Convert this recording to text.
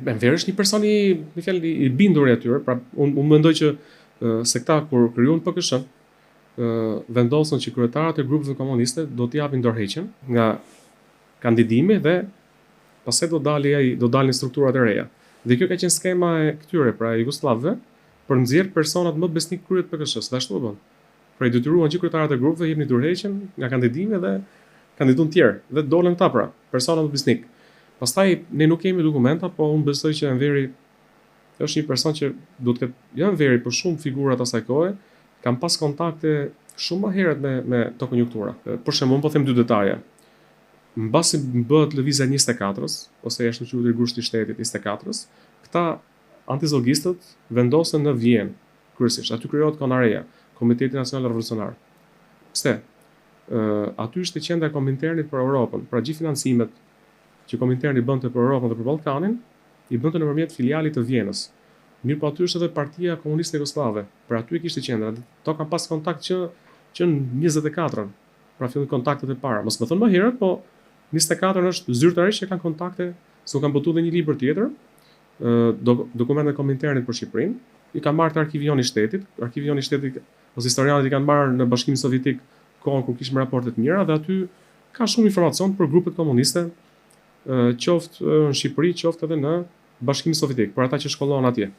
Enveri është një person i, me fjalë, i bindur i atyre, pra unë un mendoj që se këta kur krijuan PKSH, vendosën që kryetarët e grupeve komuniste do të japin dorëheqjen nga kandidimi dhe pastaj do dali ai, do dalin strukturat e reja. Dhe kjo ka qenë skema e këtyre, pra e jugosllavëve, për nxjerr personat më besnik krye të PKSH-së, dhe ashtu e bën. Pra i detyruan gjithë kryetarët e grupeve jepni dorëheqjen nga kandidimi dhe kandidun tjerë dhe dolën këta pra, persona më besnik. Pastaj ne nuk kemi dokumenta, po unë besoj që Enveri është një person që duhet të ketë, jo Enveri, por shumë figura të asaj kohe kanë pas kontakte shumë më herët me me këto konjunktura. Për shembull, unë po them dy detaje. Mbasi bëhet lëvizja 24-ës, ose është quajtur grushti i shtetit 24-ës, këta antizogistët vendosen në Vjenë, kryesisht. Aty krijohet Konareja, Komiteti Nacional Revolucionar. Pse? Ë aty ishte qendra e Kominternit për Europën, pra gjithë financimet që Kominterni bënte për Europën dhe për Ballkanin, i bënte nëpërmjet filialit të Vjenës. Mirë po aty është edhe Partia Komuniste Jugosllave, pra aty e kishte qendra. To kanë pas kontakt që që në 24-ën, pra fillojnë kontaktet e para. Mos më thënë më herët, po 24-ën është zyrtarisht që kanë kontakte, se u kanë botuar edhe një libër tjetër, do, dokumentet e Kominternit për Shqipërinë, i kanë marrë te arkivi jonë i shtetit, arkivi jonë i shtetit ose historianët i kanë marrë në Bashkimin Sovjetik kohën kur kishim raporte të mira dhe aty ka shumë informacion për grupet komuniste, qoftë në Shqipëri, qoftë edhe në Bashkimin Sovjetik, për ata që shkollohen atje.